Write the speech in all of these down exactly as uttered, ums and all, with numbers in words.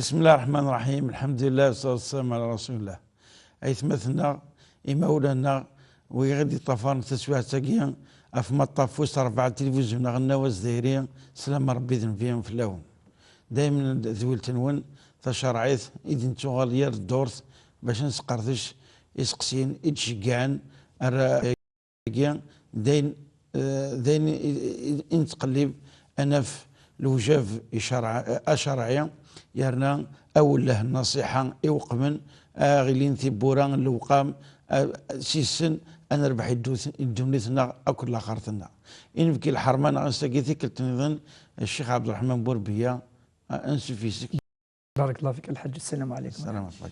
بسم الله الرحمن الرحيم. الحمد لله والصلاة والسلام على رسول الله. Aytmaten-nneɣ, imawlan-nneɣ, wiɣ i d-iṭṭafaren taswiɛt-agi ɣef maṭṭaf wis ṛebɛa n tilivizyu-nneɣ n Awaz Dayri, sslam n Ṛebbi d nnbi fell-awen. Daymen d twilt-nwen tacerɛit i d-nettuɣal yal ddurt bac ad nesqerdec iseqsiyen i d-ceggɛen ar agi, d ayen, eh, d ayen i, i, i nettqellib ad naf lewjab icerɛ-, acerɛi, yerna awelleh n nnṣiḥa iweqmen, a ɣilin tiwwura n lewqam, a, s-issen ad nerbeḥ i ddut-, i ddunit-nneɣ akked laxert-nneɣ. I nebki lḥerma-nneɣ ass-agi tikkelt nniḍen, Ccix Ɛebderreḥman Burbiya, a, ansuf yes-k. بارك الله فيك الحاج، السلام عليكم. السلام عليكم.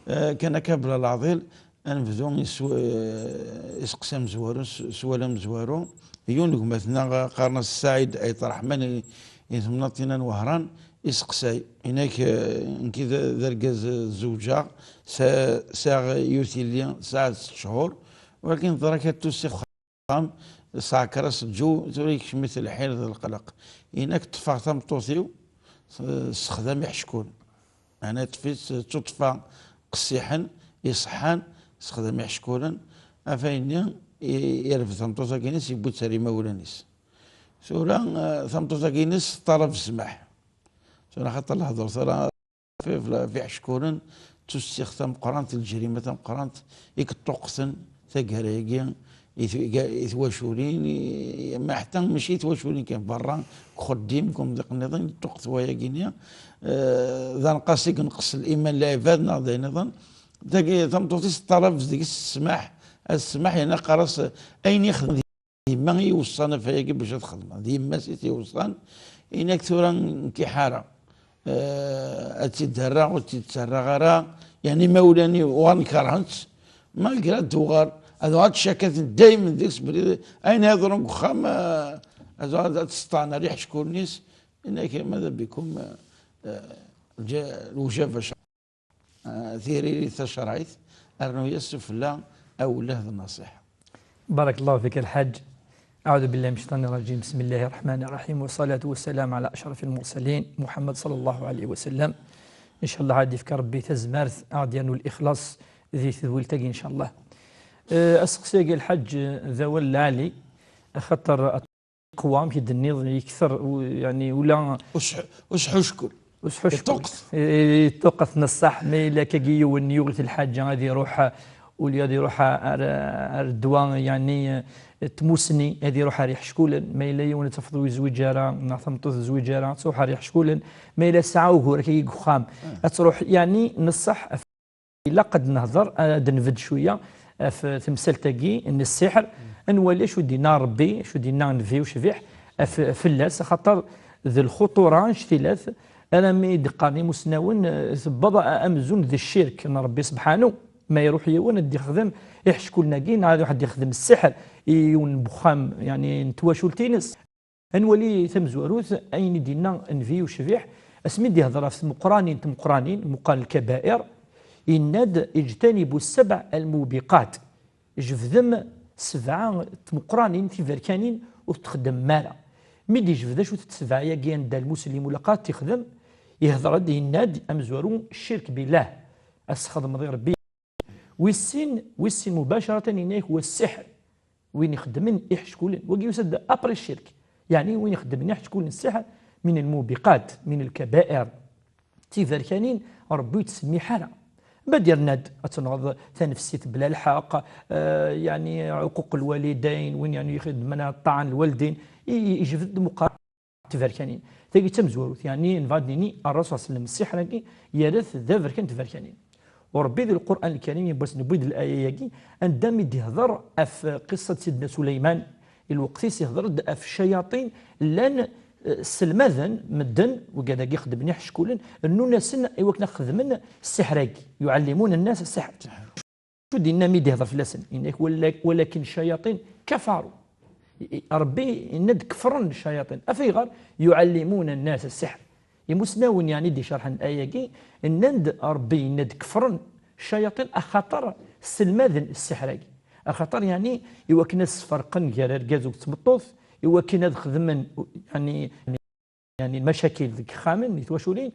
Eh, kan akka bla leɛḍil, ad nebdu isw-, eh, iseqsi amezwaru, s-, swal amezwaru. Yiwen n gma-tneɣ, eh, qqaren-as Saɛid Ayt Ṛeḥman i, i temnaḍt-inna n Wehran, iseqsay. Inak, eh, nekki d, d argaz, eh, zewǧeɣ, sa-, sɛiɣ yiwet yelli, tesɛa sett cchur, walakin teḍra kan tusi axxam, tesɛa kra s lǧu, tura yekcem-it lḥir d leqleq. Inak ṭṭfeɣ tameṭṭut-iw, s-, sexdam iḥeckulen. Meɛna ṭṭef-itt d tuṭṭfa qessiḥen, iṣeḥḥan, sexdam iḥeckulen. Ɣef ayenni i, irfed tameṭṭut-agi-ines, yewwi-tt ar imawlan-is. Tura, eh, tameṭṭut-agi-ines teṭṭalab ssmaḥ. Tura xaṭer lehdur tura ɣef, ɣef iḥeckulen, d tussiɣt tameqqrant, leǧrima tameqqrant i yeṭṭuqqten taggara-agi i tw-, i twaculin, i, ma ḥetta mačči i twaculin kan, berra, deg uxeddim, deg umḍiq nniḍen, yeṭṭuqqet wayagi-nni, eh, d anqas i yenqes liman n lɛibad neɣ d ayen nniḍen. Tagi, tameṭṭut-is teṭṭalab deg-s ssmaḥ, ad ssmaḥ, yerna qqar-as ayen ixdem d yemma i iweṣṣan ɣef wayagi bac ad xedmeɣ. D yemma-s i t-iweṣṣan, inak tura nekki ḥareɣ. Eh, ad tt-id-rreɣ, ur tt-id-ttarraɣ ara. Yeɛni imawlan-iw uɣalen kerhen-tt. Malgré ad d-tuɣal, ad uɣal tcakkat daymen deg-s belli ayen iḍerrun deg uxxam, eh, ad uɣal ad tesṭan ar iḥeckulen-is. Inak mada bikum, eh, eh, lja-, lwjaba. Ah, tiririt tacerɛit, rnu-yas sufella awelleh d nnṣiḥa. بارك الله فيك الحاج. أعوذ بالله من الشيطان الرجيم. بسم الله الرحمن الرحيم. والصلاة والسلام على أشرف المرسلين محمد صلى الله عليه وسلم. إن شاء الله ad yefk Ṛebbi tazmert, ad aɣ-d-yernu lixlaṣ di tedwilt-agi, إن شاء الله. Eh, aseqsi-agi, lḥaǧ, d awal lɛali, axaṭer qwam, amek i d-tenniḍ, yekter, u-, yeɛni, ula usḥ-, usḥuckel. Usḥuckel. Yeṭṭuqqet. Yeṭṭuqqet, neṣṣaḥ, ma yella akkagi yiwen yuɣ-it lḥaǧa ad iruḥ, uli ad iruḥ ar, ar ddwa, yeɛni, tmusni, ad iruḥ ar iḥeckulen, ma yella yiwen ad tafeḍ ur yezwiǧ ara, neɣ tameṭṭut ur tezwiǧ ara, ad tṛuḥ ar iḥeckulen, ma yella tesɛa ugur akkagi deg uxxam, ad tṛuḥ, yeɛni, neṣṣaḥ. Ilaq ad nehder, ad nbedd cwiya ɣef temsalt-agi n ssiḥr, ad nwali acu d-yenna Ṛebbi, acu d-yenna Nnbi ucbiḥ ɣef, fell-as, axaṭer d lxuṭura, nctilat, armi d-qqaren imusnawen, eh, tewweḍ a-, amzun d ccirk n Ṛebbi sebḥanu, ma iruḥ yiwen ad d-ixdem iḥeckulen-agi, neɣ ad iruḥ ad d-ixdem ssiḥr i yiwen n wexxam, yeɛni n twacult-ines. Ad nwali tamezwarut, ayen i d-yenna Nnbi ucbiḥ, asmi d-ihder ɣef tmeqqranin, tmeqqranin, meqqar lkabair, yenna-d: اجتنبوا السبع الموبقات. Jebdem sebɛa tmeqqranin, tiberkanin ur t-txeddmem ara. Mi d-ijbed acu-tent sebɛa-agi anda lmuslim ur ilaq ad t-ixdem, ihder-d, yenna-d amezwaru: ccirk billah, ad tesxedmeḍ i Ṛebbi. Wis sin, wis sin mubacaratan, yenna-ak: wa ssiḥr. Win ixeddmen iḥeckulen. Wagi yusa-d après ccirk. Yeɛni win ixeddmen iḥeckulen, ssiḥr, min lmubiqat, min lkabair. Tiberkanin Ṛebbi ur yettsemmiḥ ara. Bad yerna-d ad tenɣeḍ tanefsit bla lḥeqq, eh, yeɛni ɛuquq lwalidayn, win yeɛni ixeddmen ṭṭaɛa n lwaldin, i, i, ijbed-d meqqar tiberkanin. Tagi d tamezwarut, yeɛni nebɣa ad d-nini, Ṛṛasul ṣalla Llahu ɛalayhi wa sallam, ssiḥr-agi yerra-t d aberkan n tberkanin. U Ṛebbi di Lqur'an Lkarim, yiwwas newwi-d laya-agi, anda mi d-ihder ɣef qissa n Sidna Suleyman, i lweqt-is ihder-d ɣef ccayaṭin llan, eh, sselmaden medden, wigad-agi xeddmen iḥeckulen, rennun-asen i wakken ad xedmen ssiḥr-agi, يعلمون الناس السحر. Acu d-yenna mi d-ihder fell-asen? Yenna-k: "Wala-, ولكن الشياطين كفروا." I-, i-, Ṛebbi yenna-d kefren ccayaṭin. Af ayɣer? "يعلمون الناس السحر." Imusnawen, yeɛni, d-icerḥen ayagi, nnan-d Ṛebbi yenna-d kefren ccayaṭin axaṭer sselmaden ssiḥr-agi. Axaṭer, yeɛni, i wakken ad sferqen gar argaz u tmeṭṭut, i wakken ad xedmen, yeɛni, yeɛni, lmacakil deg yexxamen, di twaculin,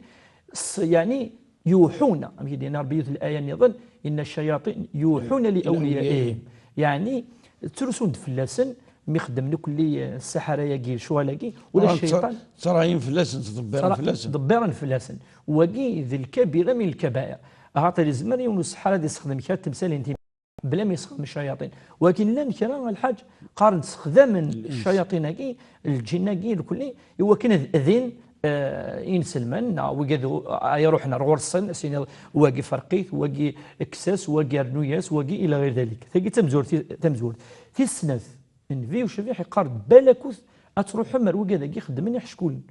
s-, yeɛni yuḥuna, amek i d-yenna Rebbi yiwet n laya nniḍen, inna ccayaṭin yuḥuna li awliyaihim. Yeɛni ttrusun-d fell-asen, mi xeddmen akk lli-, ssaḥara-agi, lecɣal-agi, ula d cciṭan. Ttṛayin fell-asen, ttḍebbiren fell-asen. Ttḍebbiren fell-asen. Wagi d lkabira min lkabair. Axaṭer yezmer yiwen useḥḥar ad yessexdem kra n temsalin bla ma yessexdem ccayaṭin. Walakin llan kra, a Lḥaǧ, qqaren-d sexdamen ccayaṭin-agi, lǧin-agi, lkulli, i wakken ad adin, eh, inselmen, neɣ wigad u-, ay iruḥen ar ɣur-sen, ad s-iniḍ, wagi ferq-it, wagi kkes-as, wagi rnu-yas, wagi ila ɣir dalik. Tagi d tamezwarut, tamezwarut. Tis snat, Nnbi ucbiḥ iqqar-d balakut ad truḥem ar wigad-agi xeddmen iḥeckulen.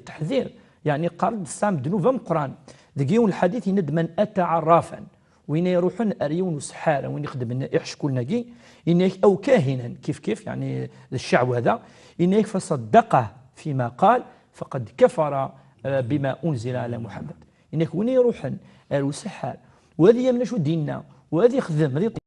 Teḥdir, yeɛni qqar-d tesɛam ddnub ameqqran. Deg yiwen lḥadit yenna-d: "Man ata ɛarrafan", win iruḥen ar yiwen useḥḥar, win ixeddmen iḥeckulen-agi, yenna-ak: "Aw kahinan", kif kif, yeɛni d cceɛwada, yenna-ak: "Fasaddaqah fima qal, faqad kafara, eh, bima unzila ala Muḥammad." Yenna-ak: "Win iruḥen ar useḥḥar, u ad yamen acu d-yenna, u ad ixdem, ad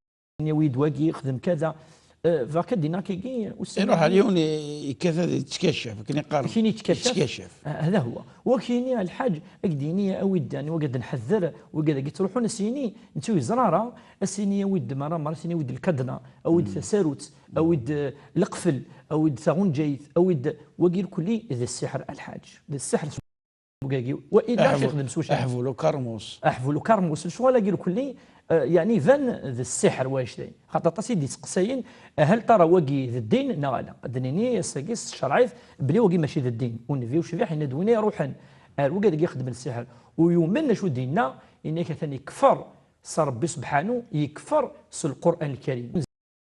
yawi-d wagi, xdem kada." Eh, bɣiɣ ad d-iniɣ akkagi, iruḥ ar yiwen i-, ikkat ad yettkacaf, akken iqqar. Kini yettkacaf. Yettkacaf. Ah, hada huwa. Wa kini, a Lḥaǧ, ad k-d-yini, awi-d, yani, wagi ad nḥedder, wagi ad yettruḥun, ad s-yini, netta ur yeẓra ara, ad s-yini, awi-d mara, mara, ad s-yini, awi-d lkadna, awi-d tasarut, awi-d, eh, leqfel, awi-d taɣenǧayt, awi-d, wagi lkulli d ssiḥr, a Lḥaǧ. D ssiḥr. Wagi, wa illa aḥbul, ixdem s wacu? Aḥbul ukarmus. Aḥbul ukarmus, lecɣal-agi lkulli, eh, yeɛni iban d ssiḥr wannect-a. Xaṭer aṭas i d-isteqsayen, hal tara wagi d ddin neɣ ala? Ad d-nini ass-agi s tcerɛit belli wagi mačči d ddin. U Nnbi ucbiḥ yenna-d win iruḥen ar wigad-agi ixeddmen ssiḥr, u yumen acu d-yenna, yenna-k atan yekfer s Rebbi subḥanu, yekfer s Lqur'an Lkarim.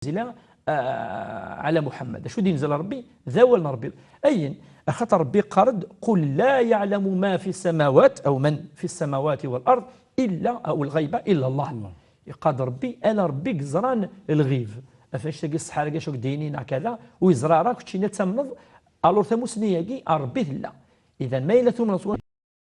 Unzila, ah, ala Muḥammad. Acu d-yenzel Rebbi? D awal n Rebbi. Ayen, axaṭer Rebbi yeqqar-d: "Qul la ya'lamu ma fi samawat, aw man fi samawati wal ard, illa, aw lɣayba illa Allah." Allah. Yeqqar-d Rebbi, ala Rebbi yeẓran lɣib. Af annect-agi sseḥra-agi acu k-d-yini neɣ kada, ur yeẓra ara, keččini ad tamneḍ, alors tamusni-agi ar Rebbi tella. Idan ma yella tumneḍ s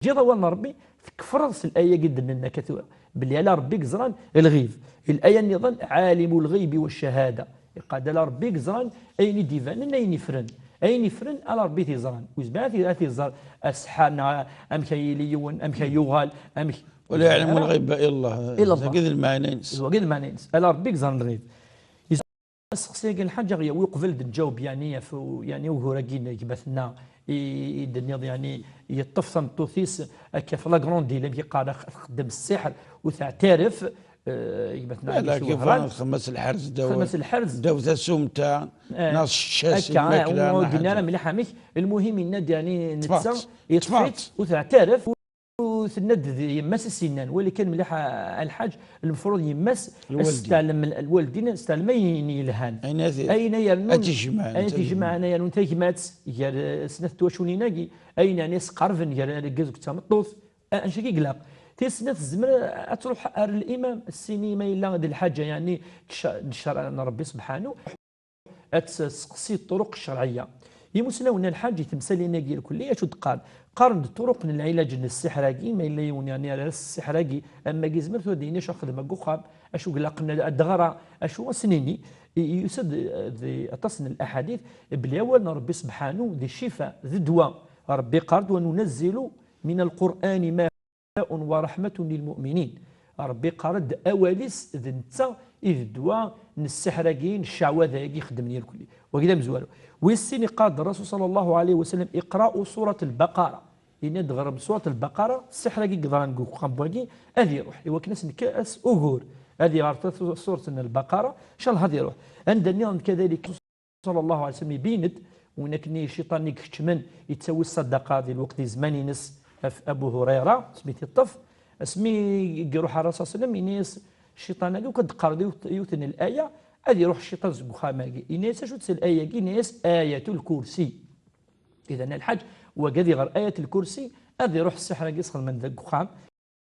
Teǧǧiḍ awal n Rebbi, tkefreḍ s laya-agi d-nenna akka tura, belli ala Rebbi yeẓran lɣib. Laya nniḍen: "Ɛalimu lɣibi wa ccahada." Yeqqar-d ala Rebbi yeẓran ayen i d-ibanen, ayen ifren. Ayen ifren, ala Rebbi i t-yeẓran. Ur yezmir ad t-, ad t-iẓer aseḥḥar neɣ amek ay yili yiwen, amek ay yuɣal, amek. Wala yeɛlamu lɣiba illa Allah. Illa Allah. Wagi d lmeɛna-ines. Wagi d lmeɛna-ines. Ala Rebbi yeẓran lɣib. Aseqsi-agi n Lḥaǧ aɣ-yawi uqbel d-nǧaweb, yeɛni, ɣef u-, yeɛni, ugur-agi n gma-tneɣ i, i d-tenniḍ, yeɛni, yeṭṭef tameṭṭut-is akka f la grande île, amek yeqqar, ad txeddem ssiḥr u teɛtaref, eh, gma-tneɣ Ɛli At Wehran. Txdem-as lḥerz ddaw, txdem-as lḥerz ddaw tasumta, eh, neɣ s ccac, akka, lmakla, eh, ur neɣ d-yenni ara ḥaǧa mliḥ amek. Lmuhim, yenna-d, yeɛni, netta, yeṭṭef-itt, yeṭṭef-itt u teɛtaref. U tenna-d d yemma-s i s-yennan, wali kan mliḥ a, a Lḥaǧ, lemfruḍ yemma-s, lwaldin, ad s-teɛlem, lwaldin ad s-teɛlem ayen yelhan. Ayen ad, ayen ay yernun, ad t-ijemɛen, ayen ad t-ijemɛen, ad yernun tagmat gar, eh, snat twaculin-agi, ayen yeɛni ad s-qerben gar argaz akked tmeṭṭut, a-, annect-agi i ilaq. Tis snat tezmer ad truḥ ar limam, s-ini ma yella d lḥaǧa, yeɛni, d cc-, d ccer n Rebbi subḥanu. Ad tesseqsi ṭṭuruq ccerɛiyya. Imusnawen a Lḥaǧ, i temsalin-agi irkelli, acu d-qqaren? Qqaren-d ṭṭuruq n lɛilaǧ n ssiḥr-agi, ma yella yiwen yeɛni ara s ssiḥr-agi, am wagi yezmer tura ad d-yini acu xedmeɣ deg uxxam, acu ilaqen ad d-ɣreɣ, acu ad s-nini. I-, yusa-d, eh, di aṭas n laḥadit belli awal n Rebbi sebḥanu d ccifa, d ddwa. Rebbi yeqqar-d: "Wa nunazzilu mina l-Qur'ani ma" "wa raḥmatun lil mu'minin." Rebbi yeqqar-d awal-is d netta i d ddwa n ssiḥr-agi, n cceɛwada-agi ixeddmen irkelli. Wagi d amezwaru. Wis sin, yeqqar-d Rasul ṣalla Llahu ɛalayhi wa sallam: "Iqra'u surat al-Baqara." Ini-d ɣrem surat al-Baqara, ssiḥr-agi yeḍran deg uxxam wagi, ad iruḥ. I wakken ad s-nekk as ugur, ad iɣer ta-, surat n al-Baqara, ncallah ad iruḥ. Anda nniḍen kadalik, ṣalla Llahu ɛalayhi wa sallam ibin-d, win akken i cciṭan i ikeččmen, yettawi ṣṣadaqa di lweqt di zzman-ines ɣef Abu Hurayra, asmi t-iṭṭef, asmi i iruḥ ar Rasul ṣalla Llahu ɛalayhi wa sallam, ini-as cciṭan-agi, ukan d-qqareḍ yiwet, yiwet n laya, ad iruḥ cciṭan seg uxxam-agi. Ini-as acu-tt laya-agi? Ini-as Ayatul Kursi. Idan a Lḥaǧ, wagi ad iɣer Ayatul Kursi, ad iruḥ ssiḥr-agi sxedmen deg uxxam.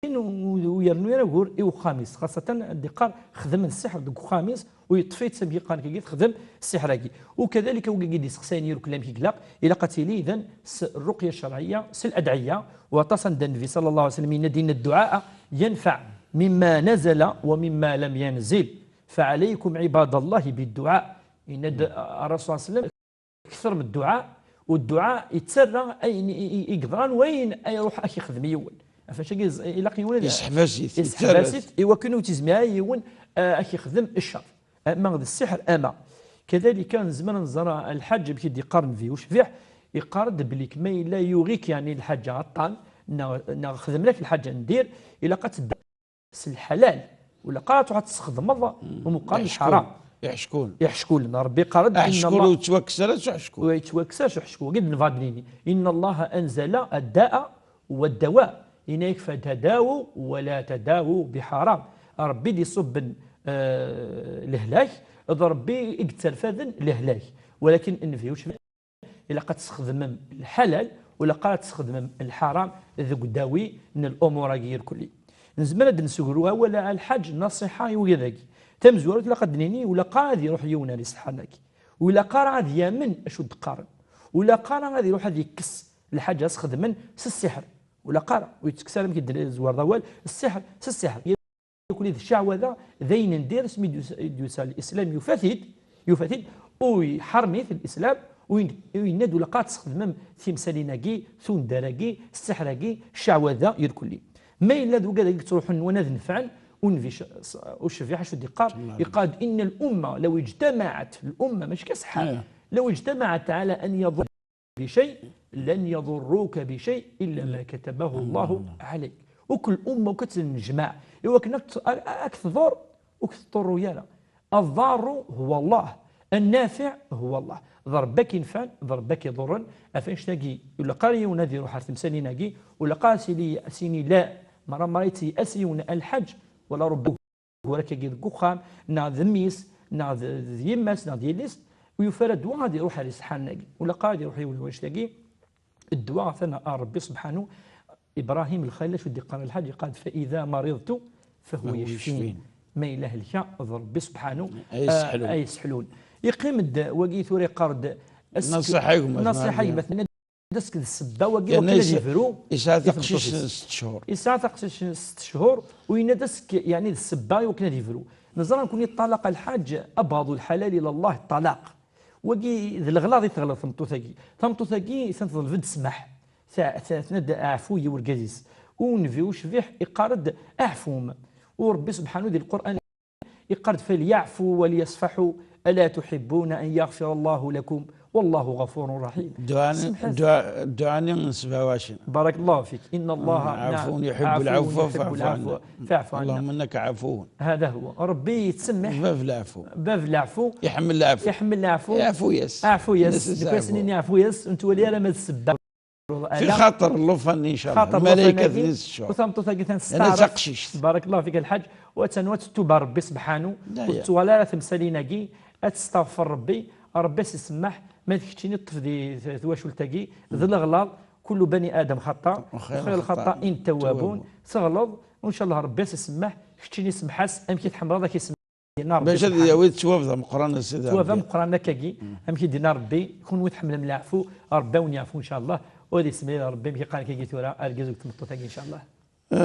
U, u yernu ara ugur i uxxam-is, xaṣatan ad d-iqqar xedmen ssiḥr deg uxxam-is, u yeṭṭef-itt am yiqqan kagi texdem ssiḥr-agi. U kadalik, wigi i d-iseqsayen irkelli amek i ilaq, ilaq ad tili idan s rruqya ccerɛiyya, s ladɛiyya, u aṭas anda Nnbi ṣalla Llahu ɛalayhi wa sallam yenna-d: "Inna dduɛa'a yanfaɛ mimma nazala wa mimma lam yanzil, fa ɛalaykum ɛibadallahi bidduɛa." Yenna-d Rasul ṣalla Llahu ɛalayhi wa sallam, kter n dduɛa, U dduɛa yettarra ayen i, i, i yeḍran wayen ay iruḥ ad k-ixdem yiwen. Ɣef wacagi ilaq yiwen ad iseḥbas-it, iwakken ur t-izmir ara yiwen ad k-ixdem ccer. Ama d ssiḥr, ama. Kadalika nezmer ad nẓer lḥaǧ amek i d-yeqqar Nnbi ucbiḥ, yeqqar-d belli ma yella yuɣ-ik, yeɛni, lḥaǧa aṭṭan, neɣ, neɣ xdem lak lḥaǧa n dir, ilaq ad teddeḍ s lḥalal, ur ilaq ara ad truḥ ad tesxedmeḍ umeqqran lḥaram. Iḥeckulen. Iḥeckulen. Rebbi yeqqar-d, aḥeckul ur yettwakkes ara s uḥeckul. Ur yettwakkes ara s uḥeckul. Wagi d-nebɣa ad d-nini. Inna Allaha anzala ad-da'a wa d-dawa. Yenna-yak, fatadawu wa la tadawu biḥaram. Rebbi d-iṣubben, eh, lehlak, d Rebbi i yetterfaden lehlak. Walakin Nnbi ucbiḥ, ilaq ad tesxedmem lḥalal, ur ilaq ara ad tesxedmem lḥaram deg udawi n lumuṛ-agi irkelli. Nezmer ad d-nessegru awal a lḥaǧ, nasiḥa i wigad-agi. Tamezwarut, ilaq ad d-nini, ur ilaq ara ad iruḥ yiwen ar iseḥḥaren-agi. Ur ilaq ara ad yamen acu d-qqaren. Ur ilaq ara ad iruḥ ad yekkes lḥaǧa s xedmen s ssiḥr. Ur ilaq ara, ur yettekkes ara, amek i d-nezwar d awal, ssiḥr s ssiḥr. Yakk d cceɛwada, d ayen n dir, asmi d-yusa, d-yusa Lislam, yufa-t-id, yufa-t-id, u iḥerm-it Lislam, u yen-, u yenna-d ur ilaq ad tesxedmem timsalin-agi, tundar-agi, ssiḥr-agi, cceɛwada irkelli. Ma yella d wigad-agi yettruḥun nwan ad nefɛen, u Nnbi c-, s-, ucbiḥ acu d-yeqqar? Yeqqar-d, inna l-umma law ijtamaɛat, l-umma, mačči kan ṣṣeḥḥa, law ijtamaɛat ɛala an yaḍurru بشيء لن يضروك بشيء إلا ما كتبه الله عليك. Akk l'umma, akk ad tt-nejmeɛ i wakken ad k-, ad k-tḍurr, ur k-teḍurru ara. الضار هو الله، النافع هو الله. D Rebbi ad k-inefɛen, d Rebbi ad k-iḍurren. Ɣef annect-agi, ur ilaq ara yiwen ad iruḥ ar temsalin-agi, ur ilaq ara ad s-yini, ad s-yini la, merra merra yetteyyias yiwen a lḥaǧ, wala Rebbi ugur akkagi deg uxxam, neɣ d mmi-s, neɣ d, d yemma-s, neɣ d yelli-s, ur yufi ara ddwa ad iruḥ ar iseḥḥaren-agi. Ur ilaq ara ad iruḥ yiwen wannect-agi. Ddwa atan ar Rebbi subḥanu. Ibrahim Lxalil acu d-iqqar lḥaǧ, yeqqar-d, فإذا مرضت فهو يشفين. Ma yella helkeɣ, d Rebbi subḥanu, ay, ah, ay yesseḥlun. Yeqqim-d wagi tura yeqqar-d, ask-, nasiḥa i gma-tneɣ, nasiḥa i gma-tneɣ. Ask d ssebba wagi, yerna wakken ad yebru, yesɛa taqcict n sett cchur. Yesɛa taqcict n sett cchur, u yenna-d ask, yeɛni d ssebba i wakken ad yebru. Neẓra nekkni ṭṭalaq a lḥaǧ, أبغض الحلال إلى الله الطلاق. Wagi d leɣlaḍ i teɣleḍ tmeṭṭut-agi. Tameṭṭut-agi, atan teḍleb-d ssmaḥ. Ta-, ta-, tenna-d aɛfu i urgaz-is. U Nnbi ucbiḥ iqqar-d aɛfum. U Rebbi subḥanu di Lqur'an yeqqar-d, فليعفوا وليصفحوا ألا تحبون أن يغفر الله لكم والله غفور رحيم. Dduɛa-nni, dduɛa-nni n sebɛa u ɛecrin. بارك الله فيك. إن الله عفو يحب العفو فاعف عنا. فاعف عنا. اللهم إنك عفو. هذا هو. Rebbi yettsemmiḥ. Bab leɛfu. Bab leɛfu. Iḥemmel leɛfu. Iḥemmel leɛfu. Iɛfu-yas. Iɛfu-yas. Deg wass-nni iɛfu-yas, ur nettwali ara ma d ssebba. Fi xaṭer llufan-nni, ncallah. Xaṭer llufan-agi, lmalaykat-nni s ccuṛ. U tameṭṭut-agi atan s-, yerna d taqcict. Barakallahu fik a lḥaǧ. U atan wa tettuba Rebbi subḥanu, ur tettwali ara timsalin-agi, ad testaɣfer Rebbi, Rebbi ad s-isemmeḥ, ma d keččini ṭṭef di t-, twacult-agi, d leɣlaḍ, كل بني آدم خطاء وخير الخطائين التوابون. Teɣleḍ, u ncallah Rebbi ad s-isemmeḥ, keččini semmeḥ-as, amek i tḥemmleḍ ad k-isemmeḥ. Bac ad yawi ttwab d ameqqran, a Sidi Rebbi. Ttwab ameqqran akkagi, amek i d-yenna Rebbi, kunwi tḥemmlem leɛfu, Rebbi a wen-yeɛfu, ncallah. U ad isemmeḥ Rebbi, amek i qqar akkagi tura, argaz akked tmeṭṭut-agi, ncallah. Eh,